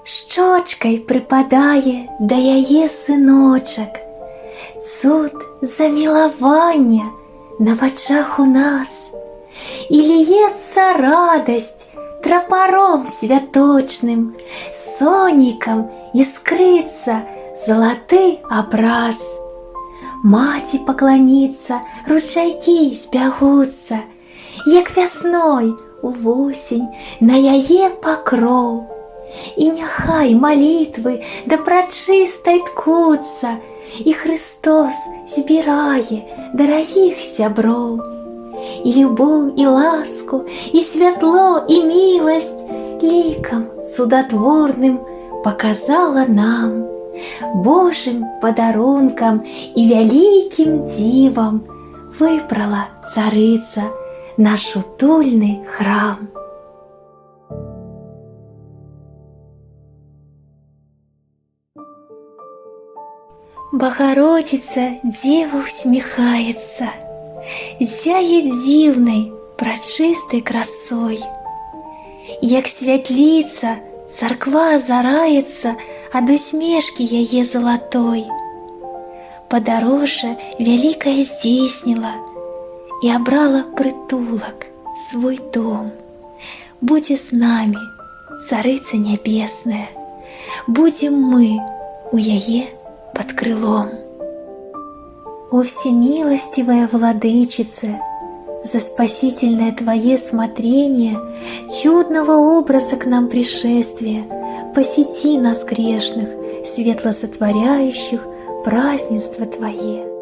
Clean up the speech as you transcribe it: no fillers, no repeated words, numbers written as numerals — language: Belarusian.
Шчочкай прыпадае да яе сыночак. Цуд замілавання на вачах у нас. І ліецца радасць трапаром святочным, сонейкам іскрыцца залаты абраз. Маці пакланіцца, ручайкі збягуцца, як вясной увосень на яе пакроў. І няхай малітвы да Прачыстай ткуцца, і Хрыстос збірае дарагіх сяброў. І любоў, і ласку, і святло, і міласць лікам цудатворным паказала нам, Божым падарункам і вялікім дзівам выбрала царыца наш утульны храм. Багародзіца Дзева усміхаецца, зяе дзіўнай, прачыстай красой. Як святліца, царква азараецца ад усмешкі яе залатой. Падарожжа вялікае здзейсніла і абрала прытулак, свой дом. Будзе з намі Царыца Нябесная, будзем мы у яе пад крылом. О всемилостивая Владычице, за спасительное Твое смотрение чудного образа к нам пришествия, посети нас, грешных, светло сотворяющих празднество Твое.